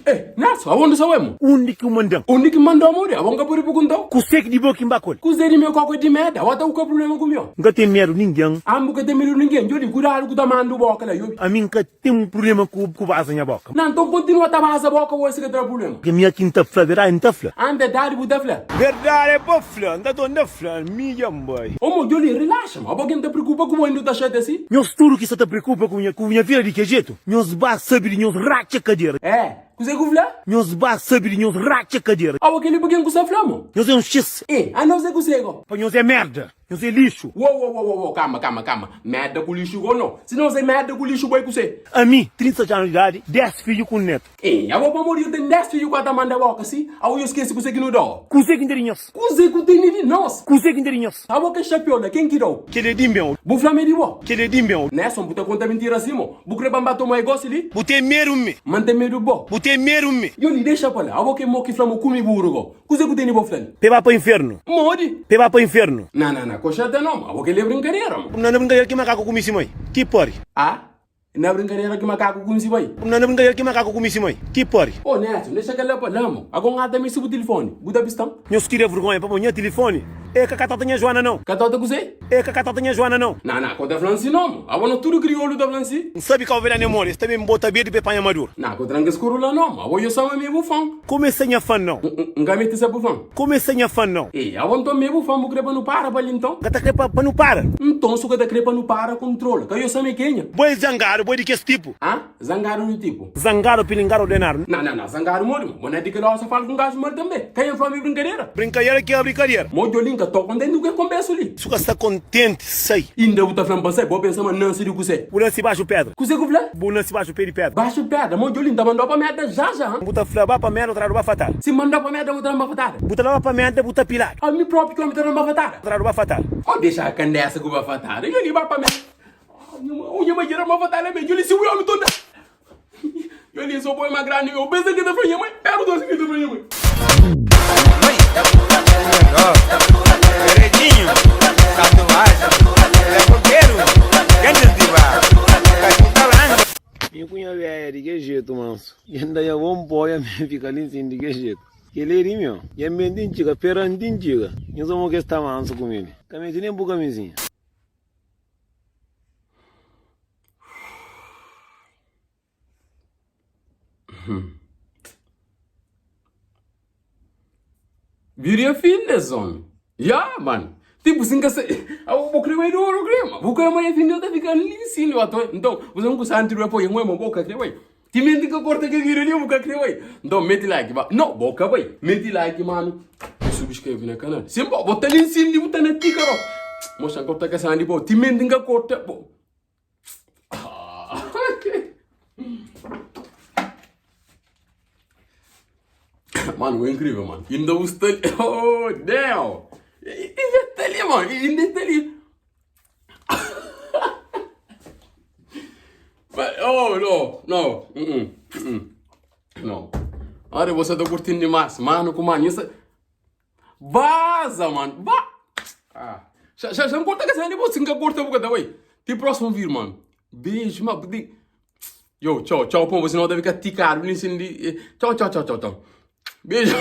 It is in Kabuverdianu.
Eh, Nelson, abo ndu sa wemo? Undi ki u mandan? Undi ki mandau modi? Abo nka pudi puguntau? Kuse ki di bo ki nba kol? Kuse di mi koko di meda? Abo ta ku ka problema ku mi o? Nka ten medu ningen. Am bu ka ten medu ningen? Djodi, kudadu ku ta mandu boka la, yobi. Ami nka ten problema ku ku baza nha boka. Na, nton kontinua ta baza boka bo si ka tra problema. Ke mi ki nta fla verdadi nta fla. Am verdadi bu ta fla? Verdadi é pa fla, nta torna fla, mi dja nbai. Ô mo, djodi, rilaxa mo. Abo ki nta preokupa ku bo inda bu ta xatia si? Nhos tudu ki sa ta preokupa ku nha ku nha vida di ke jetu, nhos ba sabi di nhos ratxa kadera. Eh, kuzê ku fla? Nhos ba sabi di nhos ratxa kadera. Abo keli pa ken ku sa fla mo? Nhos é un xis. Eh, anos é kuzê go? Pa nhos é merda. Nhos é lixu. Wo wo wo wo wo, kama kama kama. Merda ku lixu go no. Si nos é merda ku lixu bo é kuzê? Ami, 37 anu di idadi, 10 fidju ku un netu. Ei, abo pamodi yo ten 10 fidju ku ata manda boka si? Abo yo skese kuzê ki nu dau? Kuzê ki N ten di nhos? Kuzê ku tene di nos? Kuzê ki N ten di nhos? Abo ke xapiau la, ken ki dau? Kel é di meu. Bu fla ma é di bo? Kel é di meu. Nelson, bu ta konta mintira si mo? Bu kre pa N ba toma e gosi li? Bu ten medu mi? Ma N ten medu bo. Bu ten medu mi? Yo li, dexa pa la. Abo ke mo ki fla mo kumi buru go? Kuzê ku tene bo fla-l? Pe ba pa infernu. Modi? Pe ba pa infernu. Na, na, na, koxa ta no, abo kel é brinkadera, mo. Na, na brinkadera ki makaku kumi si mai, ki pari. A, na brinkadera ki makaku kumi si bai. Na, na brinkadera ki makaku kumi si mai, ki pari. Ô, Nelson, dexa kel la pa la, mo. Ago N ata meste bu tilifoni. Bu ta pista-m? Nhos kria vergonha pamo nha tilifoni e ka ka tota nha Joana nau. Ka tota kuzê? E ka ka tota nha Joana nau. Na, na, ko ta fla-m si no, mo. Abo no tudu kriolu ta fla-m si. N sabe kau verdadi é modi, es ta ben bota bedu pa e panha maduru. Na, ko tranka es kuru la no, mo. Abo yo sama mi é bu fan. Kumesa nha fan nau. N ka meste ser bu fan. Kumesa nha fan nau. Ei, abo nton mi é bu fan, bu kre pa nu para pa li nton? Ka ta kre pa nu para. Nton su ka ta kre pa nu para, kontrola. Ka yo sama é kenha? Bo é zangadu, bo é di kes tipu. Ah? Zangadu di tipu? Zangadu, pilingadu, ordenadu. Na, na, na, zangadu modi mo? Bo na di kel ora sa fala ku un gaju mal tanbe. Ka nha fla mi brinkadera? Brinkadera ki abri kadera. Mo djoli, N ka to kontenti ku e konbersu li. Su ka sta kontenti, sai. Inda bu ta fla-m pa sai? Bo pensa ma N nansi di kuse? Bu nansi baxu pedra. Kuse ku fla? Bu nansi baxu pe di pedra. Baxu pedra? Mo djoli, N ta mandau pa merda já já. Bu ta fla ba pa merda, bu ta dadu bafatada. Si N mandau pa merda, bu ta da-m bafatada? Bu ta da ba pa merda, bu ta piladu. Ami propi ki omi ta da-m bafatada? Bu ta dadu bafatada. Ó dexa kandesa ku bafatada. Djoli, ba pa merda. Ó nha mãe dja da-m bafatada mé. Djoli, si bu omi ta da. Djoli, so bo é ma grandi mé. Bu pensa ki ta fla nha mãe? Pera bu ta ki ta fla nha mãe. Mi ku nha véia di ke jetu mansu Dja N da nha bon poia mi fika li nsin di ke jetu Kel-li é di meu Dja N ben ti N txiga Pera-m ti N txiga Nhos amo ke sta mansu ku mi li Ka meste nen bu kamizinha. Viria fin des omi. Ya, man. Tipo, sin ka sa... Abo bo kre bai duro kre, ma. Bu kre ma fin ta fika li sin li ato. Então, você não kusa anti do apoio, ma bo ka kre bai. Timenti ka corta ke vídeo ali, bu ka kre bai. Então, mete like, ba. No, bo ka bai. Mete like, mano. E subscreve na canal. Sim, bo, bo ta li sin li, bu ta na tika, bo. Moxa, nka ta ka bo. Timenti nka corta, bo. Mano, é incrível, mano. Ainda o está ali. Oh, damn! Ainda está ali, mano. Ainda está ali. Oh, não, não. Uh -uh, uh -uh. Não. Olha, você tá curtindo demais. Mano, com mano. Isso... Vaza, mano. Va... Ah. Já, já, já não corta que você não corta a boca da oi. Tem próximo vídeo, mano. Beijo, mano. Yo, tchau, tchau, pô, você não deve ficar ticado, nem se... Tchau, tchau, tchau, tchau, tchau. Beijo.